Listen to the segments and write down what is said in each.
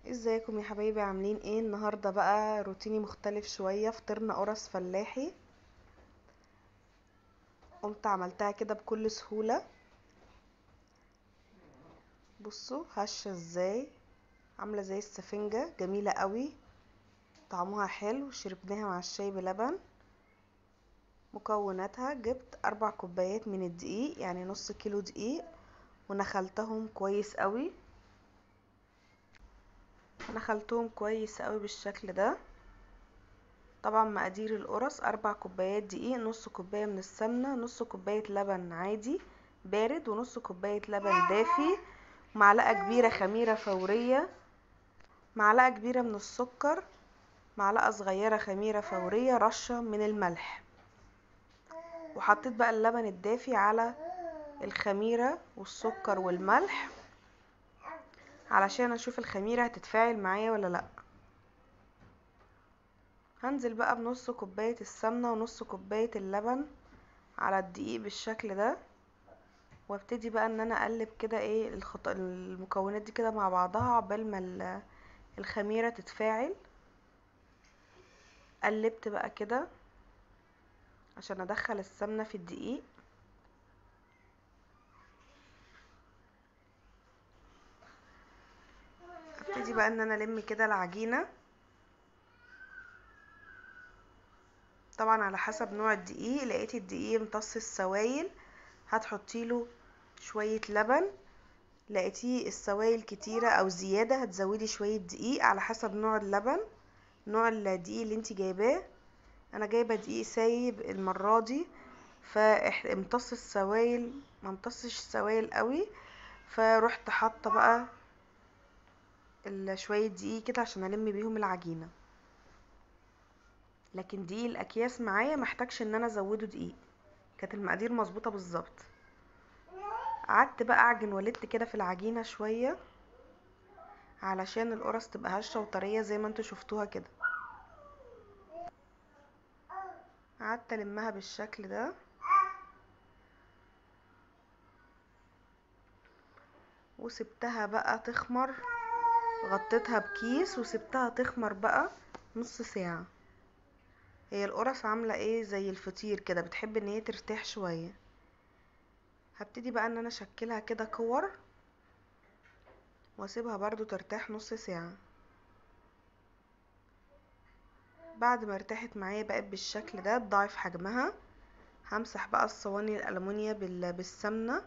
ازيكم يا حبايبي؟ عاملين ايه النهارده؟ بقى روتيني مختلف شوية. فطرنا قرص فلاحي، قمت عملتها كده بكل سهولة. بصوا هشه ازاي، عامله زي السفنجه، جميلة قوي، طعمها حلو. شربناها مع الشاي بلبن. مكوناتها: جبت 4 كوبايات من الدقيق، يعني نص كيلو دقيق، ونخلتهم كويس قوي، نخلتهم كويس قوي بالشكل ده. طبعا مقادير القرص 4 كوبايات دقيق، نص كوباية من السمنة، نص كوباية لبن عادي بارد، ونص كوباية لبن دافي، معلقه كبيرة خميره فورية، معلقه كبيرة من السكر، معلقه صغيرة خميره فورية، رشه من الملح. وحطيت بقى اللبن الدافي على الخميره والسكر والملح علشان اشوف الخميره هتتفاعل معايا ولا لا. هنزل بقى بنص كوباية السمنة ونص كوباية اللبن على الدقيق بالشكل ده، وابتدي بقى ان انا اقلب كده المكونات دي كده مع بعضها عقبال ما الخميره تتفاعل. قلبت بقى كده عشان ادخل السمنة في الدقيق. ابتدي بقى ان انا الم كده العجينة، طبعا على حسب نوع الدقيق. لقيتي الدقيق امتص السوائل هتحطي له شوية لبن، لقيتيه السوائل كتيرة او زيادة هتزودي شوية دقيق على حسب نوع اللبن، نوع الدقيق اللي انت جايباه. انا جايبه دقيق سايب المرة دي، فامتص السوائل، ما امتصش السوائل قوي، فروحت حاطه بقى شوية دقيق كده عشان الم بيهم العجينة. لكن دقيق الاكياس معايا محتاجش ان انا ازوده دقيق، كانت المقادير مظبوطة بالظبط. قعدت بقى اعجن ولدت كده في العجينة شوية علشان القرص تبقى هشه وطريه زي ما انتوا شفتوها كده. قعدت المها بالشكل ده، وسبتها بقى تخمر، غطيتها بكيس وسبتها تخمر بقى نص ساعة. هي القرص عامله ايه زي الفطير كده، بتحب ان هي ترتاح شوية. هبتدي بقى ان انا اشكلها كده كور واسيبها برضو ترتاح نص ساعة. بعد ما ارتاحت معايا بقت بالشكل ده، تضاعف حجمها. همسح بقى الصواني الالومنيا بالسمنه،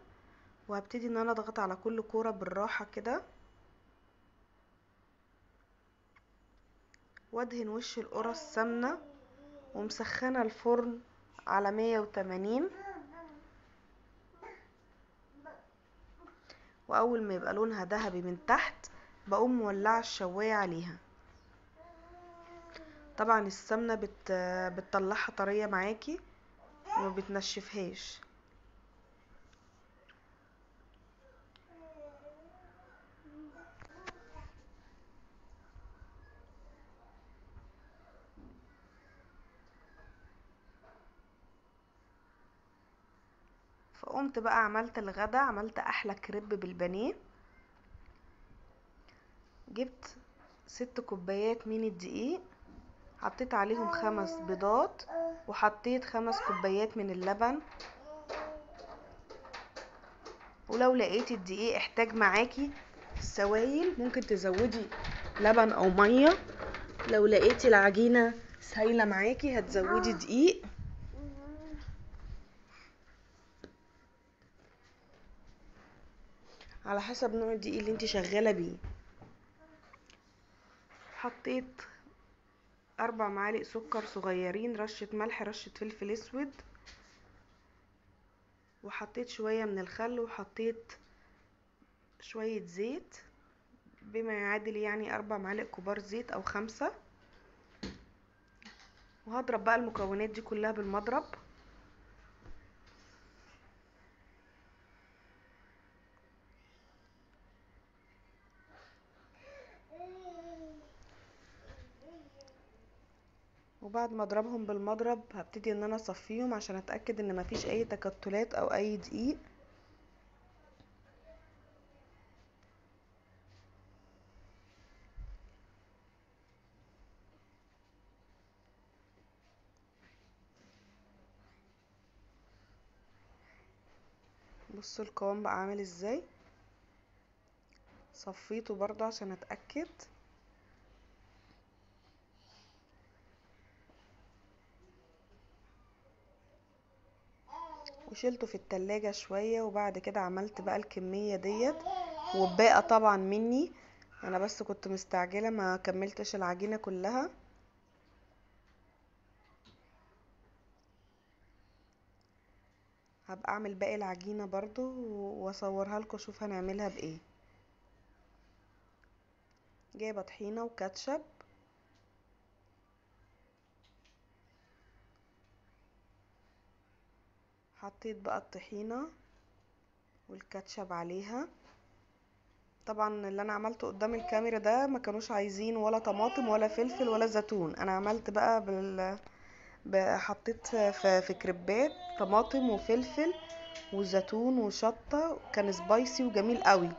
وهبتدي ان انا اضغط على كل كورة بالراحة كده، وادهن وش القرص سمنه، ومسخنه الفرن على 180. واول ما يبقى لونها ذهبي من تحت بقوم مولعه الشوايه عليها. طبعا السمنة بتطلعها طرية معاكي وما بتنشفهاش. فقمت بقى عملت الغدا، عملت احلى كريب بالبانيه. جبت 6 كوبايات من الدقيق، حطيت عليهم 5 بيضات، وحطيت 5 كوبايات من اللبن. ولو لقيتي الدقيق احتاج معاكي السوائل ممكن تزودي لبن او مية. لو لقيتي العجينة سايله معاكي هتزودي دقيق. على حسب نوع الدقيق اللي انت شغالة بيه. حطيت 4 معالق سكر صغيرين، رشه ملح، رشه فلفل اسود، وحطيت شوية من الخل، وحطيت شوية زيت بما يعادل 4 معالق كبار زيت او 5. وهضرب بقى المكونات دي كلها بالمضرب. وبعد ما اضربهم بالمضرب هبتدي ان انا اصفيهم عشان اتاكد ان مفيش اي تكتلات او اي دقيق. بصوا القوام بقى عامل ازاي. صفيته برضو عشان اتأكد. وشيلته في التلاجة شوية، وبعد كده عملت بقى الكمية ديت، وباقة طبعا مني انا، بس كنت مستعجلة ما كملتش العجينة كلها. هبقى اعمل باقي العجينة برضو واصورها لكم اشوف هنعملها بايه. جايبة طحينة وكاتشب، حطيت بقى الطحينة والكاتشب عليها. طبعا اللي انا عملته قدام الكاميرا ده ما كانوش عايزين ولا طماطم ولا فلفل ولا زيتون، انا عملت بقى حطيت في كريبات طماطم وفلفل وزيتون وشطة، كان سبايسي وجميل قوي.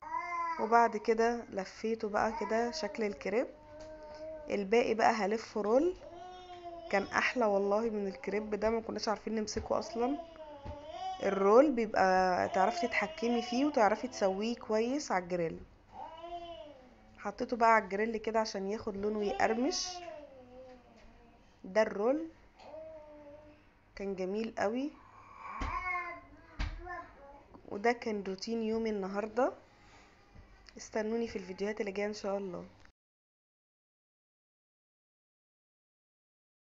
وبعد كده لفيته بقى كده شكل الكريب. الباقي بقى هلفه roll، كان احلى والله من الكريب ده، ما كناش عارفين نمسكه اصلا. ال roll بيبقى تعرفي تتحكمي فيه وتعرفي تسويه كويس على الجريل. حطيته بقى على الجريل كده عشان ياخد لون ويقرمش. ده ال roll كان جميل قوي. وده كان روتين يومي النهارده. استنوني في الفيديوهات اللي جايه ان شاء الله.